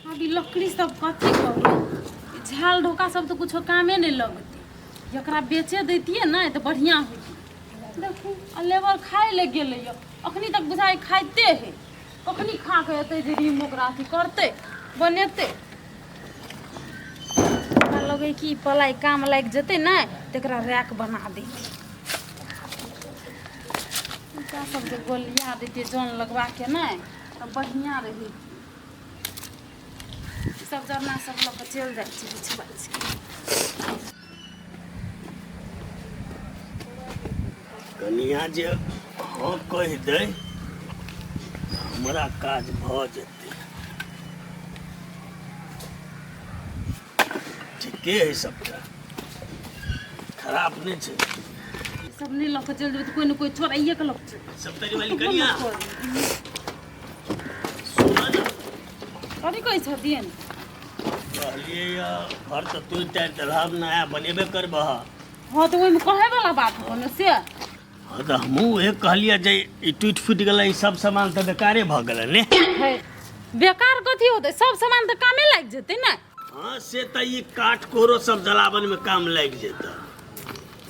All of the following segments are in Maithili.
आब ई लकड़ी सब कथी करू? ई झाल ढोका सब तऽ कुछो कामे नहि लगतै। एकरा बेचे दैतियै ने तऽ बढ़िआँ होइतै। देखू आ लेबर खाइ लए गेलैए, अखनी तक बुझाइ खाइते है। कखनी खा कऽ एतै जे रिम ओकरा अथी करतै बनेतै। हमरा लगै कि ई पलाइ काम लागि जेतै ने तऽ एकरा रैक बना दैतियै। ईटा सब जे गोलिया दैतियै जन लगबाके ने तऽ बढ़िआँ रहै। सब जरना सब लऽ कऽ चलि जाइ छी बिछ बाछि के। कनिया जे हँ कहि दै हमरा काज भऽ जेतै। ठीके है, सबटा खराब नहि छै। सब नहि लऽ कऽ चलि जेबै तऽ कोइ ने कोइ चोराइए कऽ लऽ कऽ चलि सप्तरी वाली कनिया, सुनऽ ने। कथी कहै छथिन? कहलियै घर तऽ तोड़ि ताड़ि देलहक, नया बनेबे करबह। हँ, तऽ ओहिमे कहै वाला बात कोनो से? हँ, तऽ हमहूँ उहे कहलियै जे ई टूटि फूटि गेलै, ई सब सामान तऽ बेकारे भऽ गेलै ने। है, बेकार कथी होतै? सब सामान तऽ कामे लागि जेतै ने। हँ, से तऽ ई काठ कोरो सब जलावन में काम लागि जेतै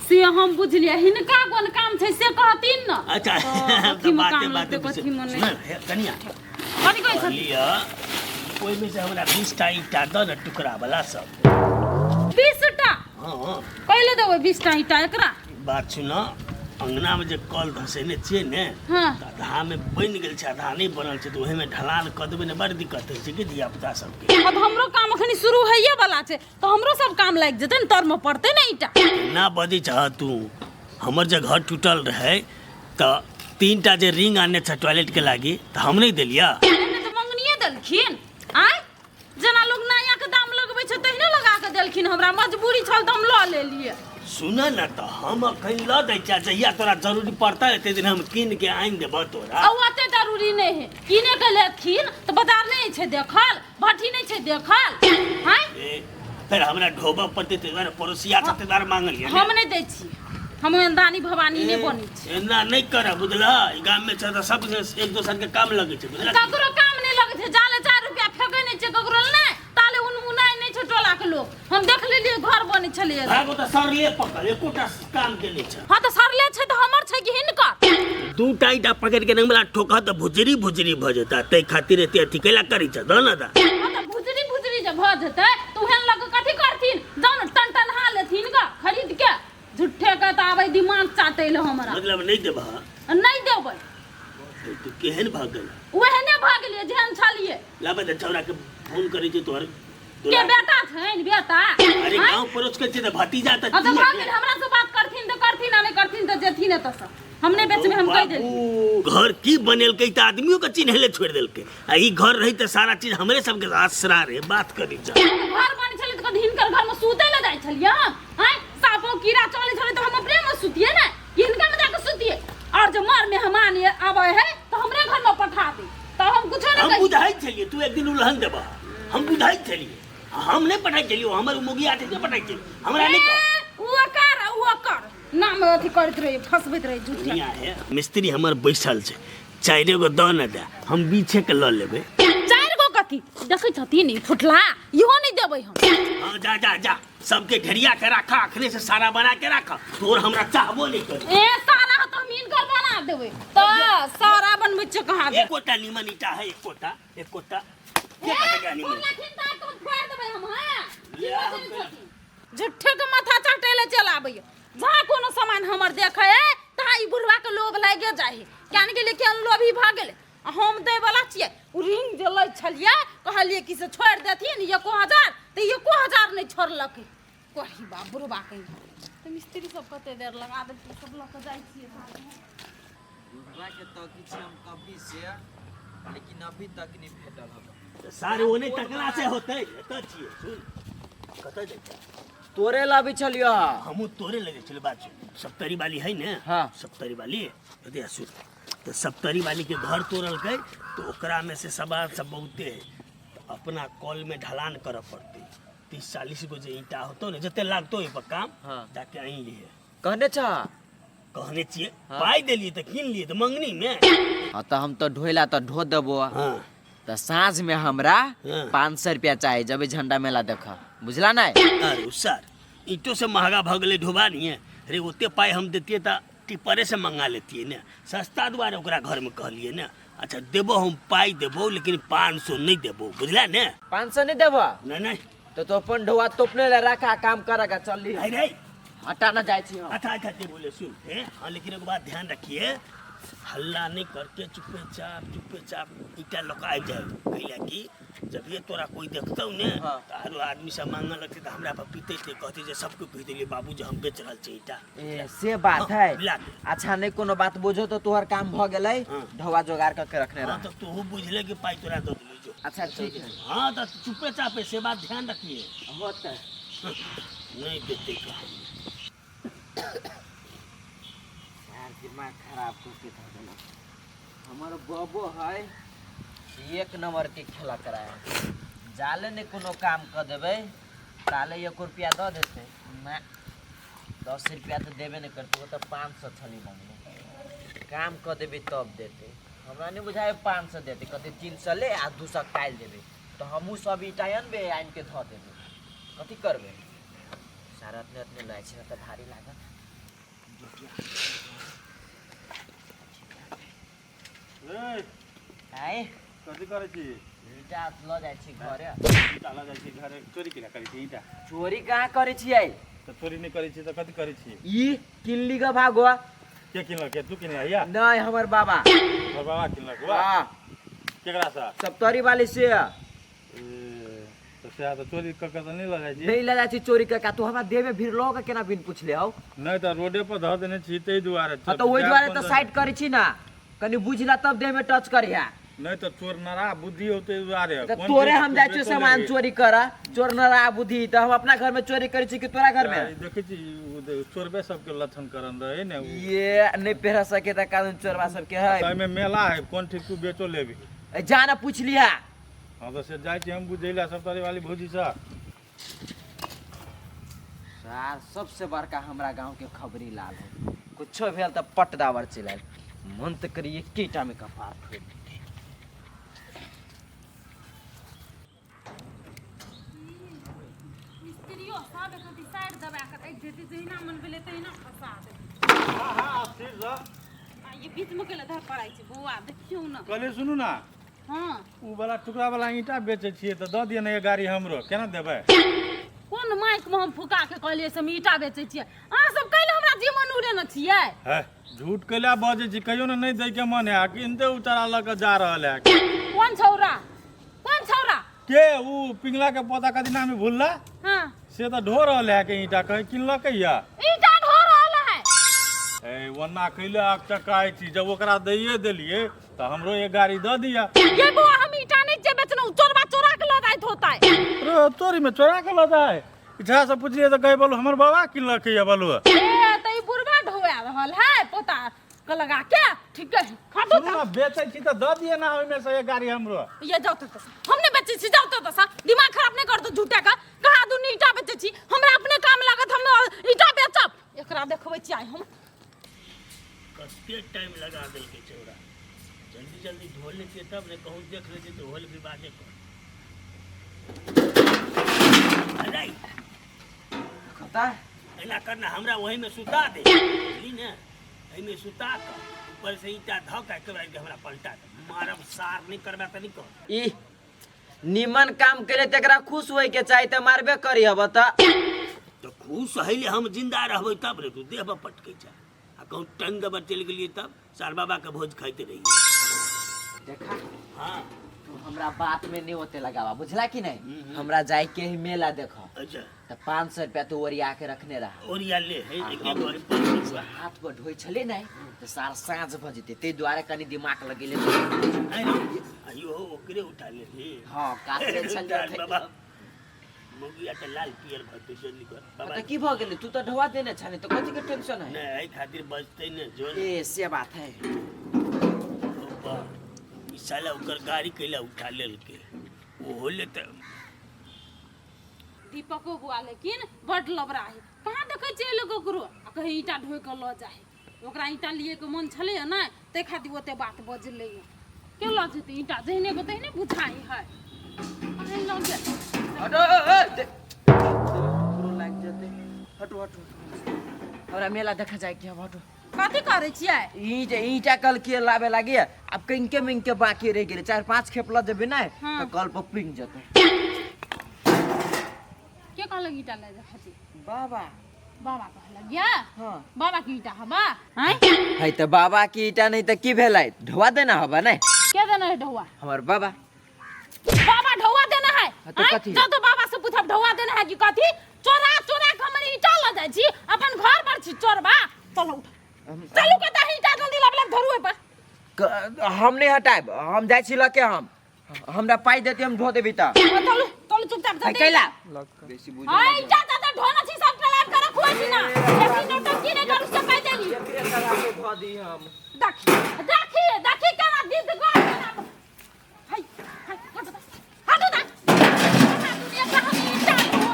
से हम बुझलियै। हिनका कोन काम छै से कहथिन ने। अच्छा, तऽ तऽ कथीमे बाते काम बाते लगतै, कथीमे नहि? सुन, हे, कनिया। कथी कहै छथिन? कहलियै ओहिमे से हमरा 20 टा ईंटा दऽ ने, टुकड़ा वाला सब। 20 टा? हँ। कैले देबै 20 टा ईंटा एकरा? बात सुन, अंगनामे जे कल धसेने छियै ने, तऽ आधामे बनि गेल छै, आधा नहि बनल छै, तऽ ओहिमे ढलान कऽ देबै ने। बड़ दिक्कत होइ छै कि धिया पुता सबके। हँ, तऽ हमरो काम अखनी शुरू होइए वाला छै, तऽ हमरो सब काम लागि जेतै ने, तरमे पड़तै ने ईंटा। ना बजै छह तू। हमर जे घर टूटल रहै तऽ तीन टा जे रिंग आनने छै टॉयलेट के लागी, तऽ हम नहि देलियै? नहि तऽ मंगनिए देलखिन। आँय, जेना लोग नया के दाम लगबै छै तहिने लगा के देलखिन। हमरा मजबूरी छल तऽ हम लऽ लेलियै। सुन ने, तऽ हम अखन लऽ दै छियै, जहिया तोरा जरूरी पड़तै ताहि दिन हम कीन के आनि देबह तोरा। आ ओते जरूरी नहि है कीने के लेथिन तऽ बाजार नहि छै देखल, भट्ठी नहि छै देखल? आँय। ए, फेर हमरा ढोबऽ पड़तै, ताहि दुआरे पड़ोसिया छै, ताहि दुआरे मांगलियै ने। हम नहि दै छी, हम ओहन दानी भवानी नहि बनै छी। एना नहि करऽ, बुझलह? ई गाम में छै तऽ सब एक दोसर के काम लगै छै, बुझलह? ककरो काम नहि लगै छै। जाले 4 रुपया फेकै नहि छै ककरो नहि, ताले उनमुनाइ नहि छै टोला के लोक। हम देख लेलियै घर बनै छलैए। भागो तऽ सरले पकड़, एकोटा काम के नहि छै। हँ, तऽ सरले छै तऽ हमर छै कि हिनकर? दू टा ईंटा पकड़ के नंगला ठोकह तऽ भुजरी भुजरी भऽ जेता। ताहि खातिर एते अथी कैला करै छ? दऽ ने दा। हँ, तऽ भुजरी भुजरी जे भऽ जेतै तऽ ओहन लऽ कऽ कथी करथिन? जाउ ने टन टनहा लेथिन ग खरीद के। झूठे के तऽ आबै दिमाग चाटै लए हमरा। मतलब नहि देबह? नहि देबै। तू केहन भऽ गेल? ओहने भऽ गेलियै जेहन छलियै। लाबे तऽ छौड़ा के फोन करै छै तोहर के बेटा छनि बेटा? अरे आँय? गाँव पड़ोस के छै तऽ भतीजा तऽ हँ, तऽ छियै। भऽ गेल। हमरा से बात करथिन तऽ करथिन आ नहि करथिन तऽ जेथिन एतऽसँ। हम नहि बेचबै, हम कहि देलियै। बाबू, घर की बनेलकै तऽ आदमियों के चिन्हले छोड़ि देलकै। आ ई घर रही तऽ सारा चीज हमरे सबके आसरा रहे। बात करी जा। घर बनै छलै तऽ कथी हिनकर घरमे सुतै लए जाइ छलियै हम? आँय, सापो कीड़ा चलै छलै तऽ हम अपने मे सुतियै ने कि हिनका मे जाके सुतियै? और जे मर मेहमान आबै है तऽ हमरे घरमे पठा दे तऽ हम कुछो नहि हम कहियै। बुझाइ छलियै तू एक दिन उलहन देबह। हम बुझाइ छलियै। हम नहि पठाइ छलियै, हमर मुगिया छै से पठाइ छलियै। हमरा नहि कह। ए, उ ओकर आ उ ओकर नाम अथी करैत रही, फंसबैत रही झूठे। दुनिया है, मिस्त्री हमर बैसल छै। चारि गो दऽ ने दे, हम बीछे के लऽ लेबै। चारि गो कथी? देखै छथिन ई फुटला, इहो नहि देबै हम। हाँ, जा जा जा, सबके ढेरिया के राखा, अखने से सारा बना के राखा। तोर हमरा चाहबो नहीं करी। ए, सारा तो हम हिनकर बना देबै तऽ सारा बनबै छै कहाँ दे। एकोटा नीमन ईटा है? एकोटा, एकोटा के कते गया नीमन? बोललखिन तऽ आइ हम फोड़ि देबै हम। हाँ, की ले, हम बजै छथिन? झूठे के माथा चाटे ले चल आबैया। जहाँ कोनो सामान हमर देखे है तहाँ ई बुढ़वा के लोभ लागे जाइ है। क्यान गेलै, केहन लोभी भऽ गेलै। आ हम दै वाला छियै? ओ रिंग जे लै छलियै, कहलियै कि से छोड़ि देथिन 1000, तऽ 1000 नहि छोड़लकै। कही बा बुढ़वा कही तऽ मिस्त्री सब कते देर लगा देलकै। सब लऽ कऽ जाइ छियै साथमे। बुढ़वा के तकी छी हम कभी से, लेकिन अभी तक नहीं भेटल हब। तऽ सारे ओने तकला से होतै। एतऽ छियै, सुन, कतऽ जाइ छै? तोरे लाबी छलियो। हमहूँ तोरे लगे छलै। बात सुन, सप्तरी वाली है ने? हाँ। सप्तरी वाली अरे सुन तऽ, सप्तरी वाली के घर तोड़लकै तऽ ओकरा में से सामान सब बहुते है, तऽ अपना कल में ढलान करऽ पड़तै। 30-40 गो जे ईंटा होतो ने, जते लागतो ओहि पर काम, जाके आनि लिहे। कहने छा? कहने छियै। पाइ देलियै तऽ कीन लियै तऽ मंगनी में। हाँ, तऽ हम तऽ ढोइला तऽ ढो देबो। हाँ। तऽ साँझ में हमरा हाँ। 500 रुपया चाही, जबे झंडा मेला देख, बुझला नहीं? अरे सर, ईंटों से महंगा भ गेलै ढोबा नहीं है। अरे ओते पाइ हम देतियै तऽ टिपरे से मंगा लेतियै ने, सस्ता दुआरे ओकरा घरमे कहलियै ने। अच्छा देबो, हम पाइ देबो, लेकिन 500 नहीं देबो, बुझला ने? 500 नहीं देबो? नहीं नहीं। तो तो अपन ढोआ तोपने ले रखा, काम करेगा, चल ली। अरे हटा ना जाए छी हम। अच्छा अच्छा, दे बोले सुन हे। हाँ, लेकिन एक बात ध्यान रखिए, हल्ला नहीं करके चुप्पे चाप चुप्पे चाप ईटा लऽ कऽ आबि जाए, कैला कि जब ये तोरा कोई देखतौ ने हाँ। तऽ आरो आदमी सब मांगऽ लगतै, तऽ हमरा पर पीतै, कहतै जे सबके कहि देलियै बाबू जे हम बेच रहल छी ईटा। ए, से बात हाँ, है। मिला के। अच्छा नहीं कोनो बात बुझो तो तोहर काम भ गेलै। हाँ। ढोआ जोगाड़ करके रखने हाँ रह। तो तू बुझले कि पाई तोरा दऽ देली जो। अच्छा ठीक है। हाँ तो चुप्पे चापे, से बात ध्यान रखिए। होतै। नहीं देते का। यार दिमाग खराब करके धऽ देलक। हमर बबो है एक नंबर के खेला कराया, जाले ने कोनो काम कऽ देबै ताले 1 रुपया दऽ देतै ना, 10 रुपया तऽ देबे नहि करतै। ओ तऽ 500 छली मांगने, काम कऽ देबै तब देतै। हमरा नहि बुझाइ 500 देतै, कहतै 300 ले आ 200 काल्हि देबै, तऽ हमहूँ सब ईंटा अनबै, आनि के धऽ देबै। कथी करबै, सारा अपने अपने लए छै ने तऽ भारी लागत। आँय? कथी करै छी? ईंटा लऽ जाइ छी घरे। ईंटा लऽ जाइ छी घरे? चोरी केना करै छी ईंटा? चोरी कहाँ करै छियै। तऽ चोरी नहि करै छी तऽ कथी करै छी? ई किनली ग भागो। के किनलक? तू किनलक या? नहीं, हमर बाबा। तोहर बाबा किनलक? वाह। वाह। केकरा से? सप्तरी वाली से। ए, तऽ सएह तऽ चोरी कऽ के तऽ नहि लऽ जाइ छी? नहीं लऽ जाइ छी चोरी कऽ के। तू हमरा देह में भीड़ लऽ के केना बिन पुछले हौ? नहि तऽ रोडे पर धऽ देने छी ताहि दुआरे। हाँ तऽ ओहि दुआरे तऽ साइड करै छी ना, कनि बुझला तब देह में टच करिहा। नहि तऽ चोर नरा बुद्धि हो ताहि दुआरे। तऽ कोन तोरे चीज हम जाइ छियौ बेचो सामान लेबही? चोरी कर, चोर नरा बुद्धि, तऽ हम अपना घर में चोरी करै छी कि तोरा घर में? ई देखै छी, ओ चोरबे सबके लक्षण करन रहै ने उ। ये नहीं पेरा सके तऽ कानून चोरबा सबके है। ताहिमे मेला है, कोन ठीक तू बेचो लेबही। ए, जा ना पूछ लिहा। हाँ तऽ से जाइ छी हम बुझै लए सप्तरी वाली भौजी सँ। सार सबसे बड़का हमरा गांव के खबरी लाल है, कुछो भेल तऽ पट दावर चिल्लायल, मन तऽ करी एकेटा में कपार फोड़ि दितै। मिस्त्रियो सब एक साइड दबा के राखि देतै, जहिना मन भेलै तहिना फंसा देतै। हाँ हाँ, स्थिर रह। आ ये बीच में केला धर पड़ाइ छै बौआ, देखियौ ने। कहलियै सुनू ने। हाँ। उ वाला टुकड़ा वाला ईंटा बेचै छियै तऽ दऽ दिअ ने एक गाड़ी हमरो, केना देबै? कोन माइक में हम फुका के कहलियै से हम ईंटा बेचै छियै? अहाँ सब कैले हमरा जीवन उड़ेने छियै? है, झूठ कैला बजै छी? कहियो ने नहि दै के मन है, किनते उतारा लऽ कऽ जा रहल है। कोन छौरा, कोन छौरा? के उ पिंगला के पोता, कथी नाम है भुल्ला। हाँ। से तऽ ढो रहल है के ईंटा, कहीं किनलकै या? ईंटा ढो रहल है? ए, ओना कैले अकचकाइ छी? जब ओकरा दैये देलियै तऽ हमरो एक गाड़ी दऽ दिअ। ये बौआ, हम ईंटा नहीं जे बेचलहुँ, चोरबा चोरा के लऽ जाइत होतै। रे, तोरी में चोरा के लऽ जाय? इच्छा से पुछलियै तऽ कहे बोलू हमर बाबा किनलकै या बोलू। ए, तऽ ई बुढ़बा ढोआ रहल है पोता के लगा के, ठीक है, खटो। सुनू ने, बेचै छी तऽ दऽ दिअ ने ओहिमे से एक गाड़ी हमरो। ये जाओ तो हम नहीं बेचै छी, जाओ तो सा दिमाग खराब नहीं कर दो झूठा का। कहाँ दुनी ईंटा बेचै छी, हमरा अपने काम लागत, हम ईंटा बेचब? एकरा देखबै छी आइ हम। कते टाइम लगा देलकै चौरा, जल्दी जल्दी ढोल लेतियै तब ने, कहूँ देख लेतियै तऽ होल विवादे कर। अरे। खता। एना करना, हमरा वही में सुता दे, बुझली ने? एहिमे सुता कऽ ऊपर से ईंटा धऽ कऽ एके बार के हमरा पलटा दे, मारब सार, नहि करबा तऽ नहि कर। ई निमन काम केले तकरा खुश होय के चाही, तऽ मारबे करी हब तऽ। तऽ खुश हइले हम जिंदा रहबै तब रे, तू देह पर पटकै छै आ कहूँ टंग दबर चलि गेलियै तब सार बाबा के भोज खाइते रहियै। देखा। हाँ। तू हमरा बात में नहीं ओते लगावा, बुझला कि नहीं? हमरा जाय के ही मेला देख। अच्छा। तऽ 500 रुपया तू ओरिया के रखने रहा। ओरिया ले है, एके गो है, 500। हाथ पर ढोइ छले नहीं तऽ सार साँझ भऽ जेतै, ताहि दुआरे कनि दिमाग लगेले। आइयो ओकरे उठा ले हे। हाँ, काटले छलियै। बाबा मुगिया तऽ लाल पियर भऽ जल्दी कर बाबा। तऽ की भऽ गेलै? तू तऽ ढोआ देने छले, तऽ कथी के टेंशन है? नहि, एहि खातिर बचतै ने जो ने। ए, से बात है। ऊपर ई साला ओकर गाड़ी कैला उठा लेलकै, ओहो ले तऽ। दीपको बुआ लेकिन बड लबरा है, कहाँ देखै छियै लोक ओकरो आ कहीं ईंटा ढोइ कऽ लऽ जाइ है। ओकरा ईंटा लिए के मन छलैए ने, ताहि खातिर ओते बात बजलैए। के लऽ जेतै ईंटा जहिने के तहिने बुझाइ है अहीं लऽ गेल। हटो ए, ककरो लागि जेतै। हटो हटो हमरा मेला देखा जाए कि हम हटो। कथी करै छियै? ईंट ईंटा कल के लाबे लागी आब किनके मिनके बाकी रह गेलै चार पांच खेप ल देबै ने हाँ। तऽ कल पर पिंग जेतै। के कहलक ईंटा लऽ जा खातिर? बाबा। बाबा कहलक या? हाँ। बाबा के ईंटा हबा हैं? है तऽ बाबा के ईंटा नहीं तऽ की भेलै ढोआ देना हबा नहीं? के देना है ढौआ? हमर बाबा। बाबा ढौआ देना है? हाँ, तो आँय? कथी? जाओ तो बाबा से पूछब ढौआ देना है कि कथी? चोरा चोरा के हमर ईंटा लऽ जाइ छी अपन घर पर छी चोरबा। चलो उठ चलू कतऽ ईंटा जल्दी लाबले धरू ओहि पर। हम नहीं हटाएब हम जाइ छी लके हम हमरा पाइ देती हम ढो देबी तऽ। हाँ, चलू चलू चुपचाप है जल्दी। कैला बेसी बुझ हाँ ईंटा दादा ढोना छी सब टलाब के रखुआ छी ना बेसी नौटंकी नहीं करू से कहि देली। एकरे सरा के धो दी हम। देखी देखी देखी केना गीत गाय केना। हाय हाय हटो दा हटो दा दुनिया का हम ईंटा ढो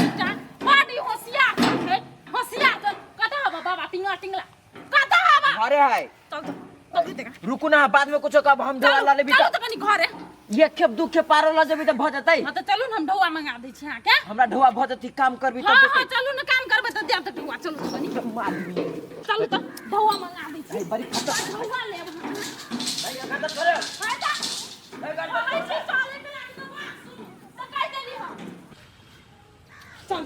ईंटा बड़ी होशियार है होशियार तो कतऽ हबा बाबा टिंगला टिंगला कतऽ हबा? घरे है। चल तो पकड़ देगा। रुकू ना बाद में कुछो कब हम ढोआ ला लेबी चलू तऽ तऽ कनी घरे। एक खेप दू खेप पारो ल जेबी तऽ भऽ जेतै। हाँ तो चलू ना हम ढौआ मंगा दै छी अहाँके। हमरा ढोआ भऽ जेतै काम करबी हाँ तब हाँ देतै। चलू ना काम करबै तऽ देब तऽ ढौआ चलू तऽ कनी। मार देबी। चलू तऽ ढौआ मंगा दै छी। है, बड़ी खतर। ढौआ लेब हम। है, एखन तऽ छोड़े। है तऽ। है, गाड़ी कहै छी चलै के लागि तऽ बात सुनू। तऽ कहि देली हम। चल।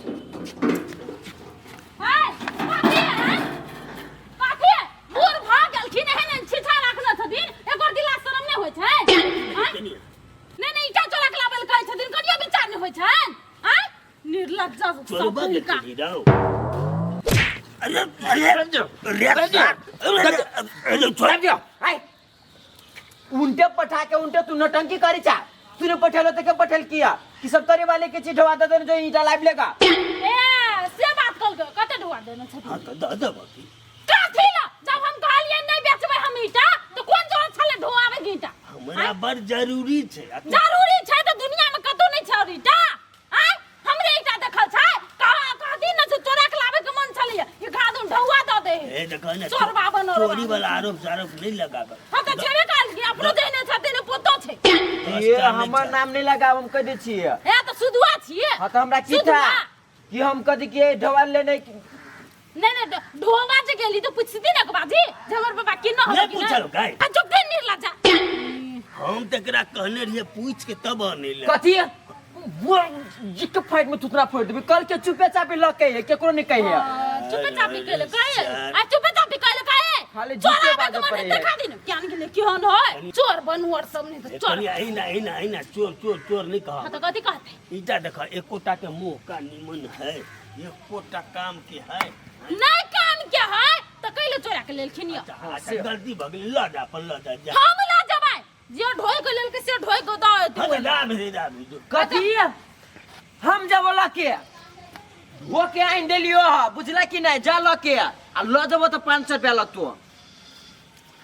है, कथी है? कथी है? बूढ़ भऽ गेलखिन एहन एहन छिछा राखने छथिन एकर दिला शरम नहि होइ छै? आँय? कनिया नहीं नहीं ईंटा चोरा के लाबै लए कहै छथिन कनियो विचार नहि होइ छनि? आँय? निर्लज्ज सब चोरबा के हुनका। चली जाओ। अरे अरे अरे अरे अरे छोड़। दियो आय उनटे पठा के उनटे तू नौटंकी करी चा तूने पठेलो तो के पठेल किया कि सब तोरे वाले के चीज ढवा दे जो ईंटा लाइब लेगा। ए से बात कल कते ढोआ देने छथिन? हाँ तो दऽ देबऽ की? कथी ला? जब हम कहलियै नहि बेचबै हम ईंटा तऽ कोन जरूरत छलै ढोआबै के ईंटा? हमरा बड़ जरूरी छै। आ तू- जरूरी छै तऽ दुनिया में कतौ नहि छै और ईंटा। आँय? हमरे ईंटा देखल छै? कहाँ कहती न छै चोरा के लाबै के मन छलैया ई खादुन ढौआ दऽ दे। ए तऽ कह ने चोरबा बनोरबा। चोरी वाला आरोप सारोप नहीं लगाबऽ। हाँ तऽ छेबे करल कि अपनो देने छथिन पोतो छै। ये हमर नाम नहीं लगाब हम कह दै छियै। ए तऽ सुधुआ छियै। हाँ तो हमरा की था सुधुआ। कि हम कह दी कि ये ढोआ ले नहीं नहीं नहीं ढोवा जे गेली तो पूछती ना बाजी जे हमर बाबा की न नहीं होबे कि पूछल गाय। आ चुप दे निर्लज्जा। हम तकरा कहने रहिए पूछ के तब आने ले। कथी वो जिक फाइट में थुकरा फोड़ देबे कल के चुपे चापी ल के केकरो नहीं कहिए। चुपे चापी केले काहे? आ चुपे चापी केले काहे? खाली चोर झूठे आबे बाजऽ के मन पड़ै देखा दिन ज्ञान गेले केहन होय चोर बनवर सब नहीं तो चोर। कनिया अहिना अहिना अहिना चोर चोर चोर नहीं कहा। हाँ तो कथी कहते? ईटा देखा एकोटा के मुंह का निमन है एकोटा काम के है। नहीं काम के है तो कैले चोरा के लेलखिन यो? अच्छा, अच्छा, गलती भऽ गेलै लऽ जा अपन लऽ जा जा। हम ला जबै जे ढोय के लेलके से ढोय के दऽ एतै। हाँ तो दा भेज दा भेज। कथी हम जब ल के ढो के आनि देलियो ह बुझला कि नहीं जा ल के आ ल जबो तो 500 रुपया लगतो।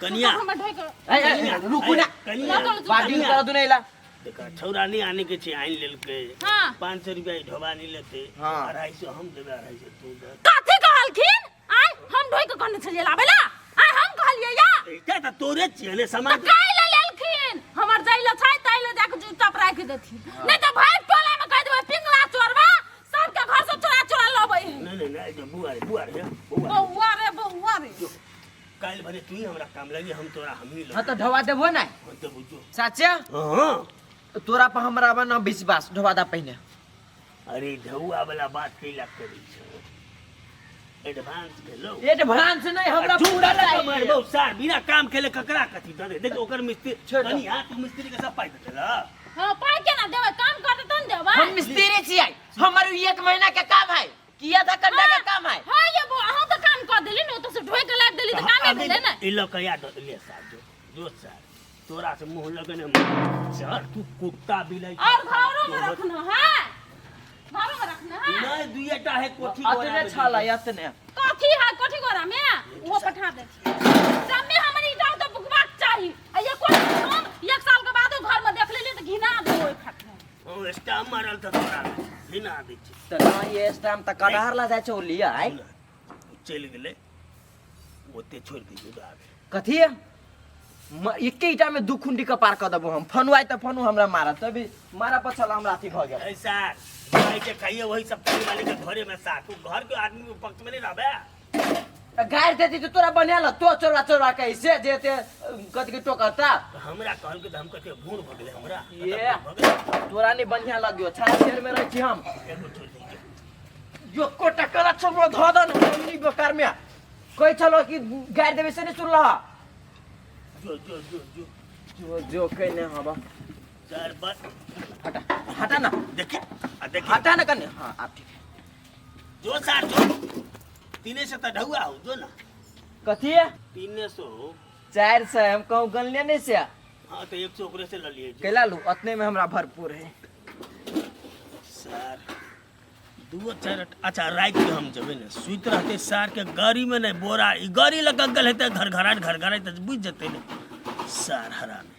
कनिया हमर ढोय के ए, ए, रुकू ना कनिया बाजी कर दू नहीं ला। देखा छौरा नहीं आने के छै आनि लेलकै। हाँ। 500 रुपया ई ढोबा नहीं लेतै। हाँ। 250 हम देबै 250 तू दे। कथी कहलखिन? आय हम ढोय के कहने छलियै लाबै ला। आय हम कहलियै या। एकटा तऽ तोरे छियै ने सामान। तऽ काल्हि लेलखिन हमर जाइले छै ताइले जाके जूता पर राखि देथिन नहीं तऽ भाई टोला में कहि देबै पिंगला चोरबा सबके घर से चोरा चोरा लबै। नहीं नहीं नहीं जो बुआ रे बुआ रे बुआ रे। बौआ रे बौआ रे। काल्हि भरे तू ही हमरा काम लगी हम तोरा हम ही हाँ तो ढोआ देबो ना। हाँ देबो जो। साचे? हाँ। तोरा पर हमरा बा ना विश्वास ढोआ दा पहिने। अरे ढौआ वाला बात कैला करै छै? एडवांस भेलो। एडवांस नहीं हमरा झूठा पूरा लगा चाहिए। मारबो सार बिना काम केले ककरा कथी दे देख ओकर मिस्त्री छोड़ दो। कनी हाथ मिस्त्री के सब पाइ देते ल। हां पाइ केना देबै काम करते तन देबै। हम मिस्त्री छियै हमर एक महीना के काम है कि आधा घंटा के काम है। हां ये बो अहाँ तो काम कर देली ने ओतऽ से ढोइ के लाबि देली तऽ कामे भेलै ने। ई ल के याद ले सार जो जो सार तोरा से मुंह लगने सर तू कुत्ता बिलाई। और घरो में रखना है घरो में रखना है। नहीं दुइटा है कोठी अतने छल अतने। कथी है कोठी गोरा में वो पठा दे सब में हमर ईटा तो बुकबाक चाही आ ये कोन हम एक साल के बाद घर में देख लेली त घिना दे ओइ खातिर। ओ स्टाम मारल त तोरा घिना दै छै। त ना ये स्टाम त कटहर ला जाइ छौ लिया आइ। चलि गेलै ओते छोड़ि दियौ आबे। कथी एके ईटा में दू खुंडी के पार कर देबो हम। फनु आइ त फनु हमरा मारत, तभी मारा पछल हमरा अथी भ गेल। ऐसा भाई के खाइए वही सप्तरी वाले के घरे में साथ, तू घर के आदमी के पक्ष में नहीं रहबे। गारि देती तो तोरा बढ़िया लग तो चोरवा चोरवा के ऐसे जे ते कथी के टोकरता। तो हमरा कहल के हम कहते भूर भ गेलै हमरा। ये। भऽ गेलै। तोरा नहीं बढ़िया लगियो, छाछ शेर में रहै छी हम। एगो छोड़ दै के। यो कोटा कला चोरवा धऽ दन हमनी बेकार में कहै छलो कि गारि देबै से नहीं सुनलह। जो जो जो जो जो जो कहने हबा। सर बस हटा हटा ना। देखिए आ देखिए। हटा ना कने। हाँ आप ठीक है। जो सर जो 300 त ढौआ हो जो ना। कथी है? 300। 400 हम कहूँ गनले नहीं से। हाँ तो 100 ओकरे से ल लिए। कैला लू अतने में हमरा भरपूर है। सर दू चार अच्छा रात के हम जबे ने सुति रहते सार के गाड़ी में नहीं बोरा ई गाड़ी लग गेल हेतै घर घराट घर घराट तऽ बुझि जेतै ने सार हरामी।